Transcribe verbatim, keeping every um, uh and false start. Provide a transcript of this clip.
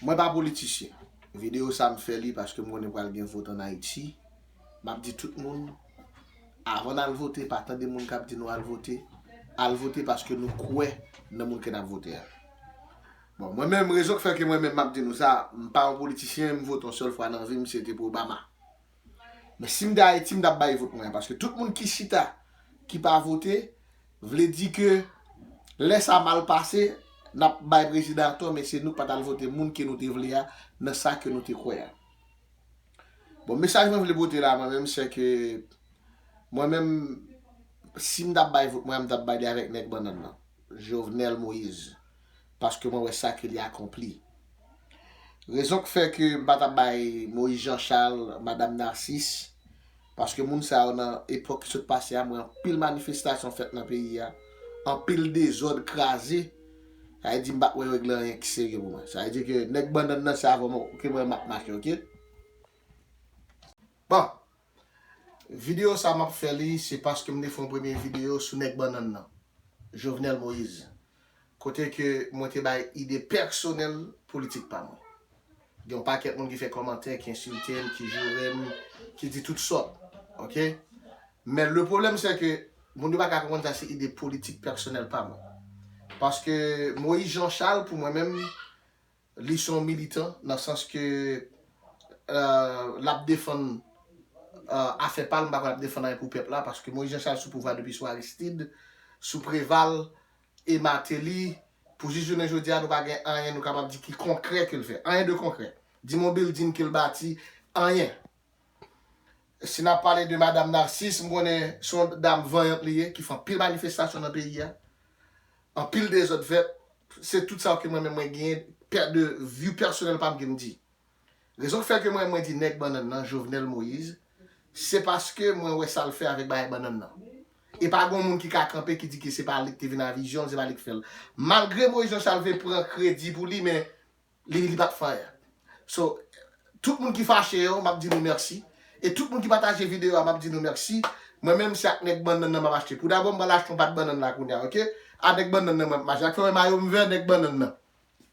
Mwen pa politisyen. Videyo sa m fè li paske m konnen pral gen vot ann Ayiti. M ap di tout moun, avan n al vote, pa tande moun k ap di nou al vote. Al vote paske nou kwè nan moun ke n ap vote a. Bon, mwen menm, rezon k fè ke mwen menm m ap di nou sa, m pa yon politisyen, m vote yon sèl fwa nan vi m, se te pou Obama. Men si m te Ayiti, m t ap bay vot mwen an, paske tout moun ki chita, ki pa vote, vle di ke lè sa mal pase, n ap bay prezidan an tò, men se nou k pa t al vote moun ke nou te vle a, nan sa ke nou te kwè a. Bon, mesaj mwen vle pote la, mwen menm, se ke mwen menm, si m t ap bay vot mwen, m t ap bay li avèk nèg bannann nan, Jovenel Moïse, paske mwen wè sa ke li akonpli. Rezon k fè ke m pa t ap bay Moïse Jean Charles, Madam Narcisse, paske moun sa yo nan epòk ki sot pase a, mwen anpil manifestasyon fèt nan peyi a, anpil dezòd kraze, sa vle di m pa t wè yo regle anyen ki serye pou mwen. Sa vle di ke nèg bannann nan se avè mwen ke mwen m ap mache, oke? Bon, videyo sa m ap fè li, se paske m te fè yon premye videyo sou nèg bannann nan, Jovenel Moïse. Kote ke mwen te bay ide pèsonèl politik pa mwen. Gen yon pakèt moun ki fè kòmantè, ki ensilte m, ki joure m, ki di tout sòt. Oke? Men le pwoblèm, se ke moun yo pa ka konprann sa se ide politik pèsonèl pa mwen. Paske Moïse Jean Charles, pou mwen menm, li se yon militan, nan sans ke euh, l ap defann euh, afè pa l, m pa kwè l ap defann anyen pou pèp la, paske Moïse Jean Charles sou pouvwa depi sou Aristide, sou Préval, e Martelly, pou jis jounen jodi a, nou pa gen anyen nou kapab di ki konkrè ke l fè. Anyen de konkrè. Di m yon bilding ke l bati, anyen. Si n ap pale de Madam Narcisse, m konnen se yon dam vanyant li ye, ki fè anpil manifestasyon nan peyi a. Anpil dezòd fèt. Se tout sa ke mwen menm mwen genyen, pè de vi pèsonèl pa m ke m di. Rezon k fè ke mwen mwen di nèg bannann nan, Jovenel Moïse, se paske mwen wè sa l fè avèk bagay bannann nan. E pa gen moun ki ka kanpe ki di ke se pa li ki te vin a vizyon, se pa li ki fè l. Malgre Moïse Jean Charles vle pran kredi pou li, men li, li pa t fè anyen. So, tout moun ki fache yo, m ap di nou mèsi. E tout moun ki pataje videyo a, m ap di nou mèsi. Mwen menm, se ak nèg bannann nan m ap achte. Pou dabò, m pral achte yon pat bannann la kounye a, oke? A nèg bannann nan, mwen ap mache. Ak fè mwen mayo m vè nèg bannann nan.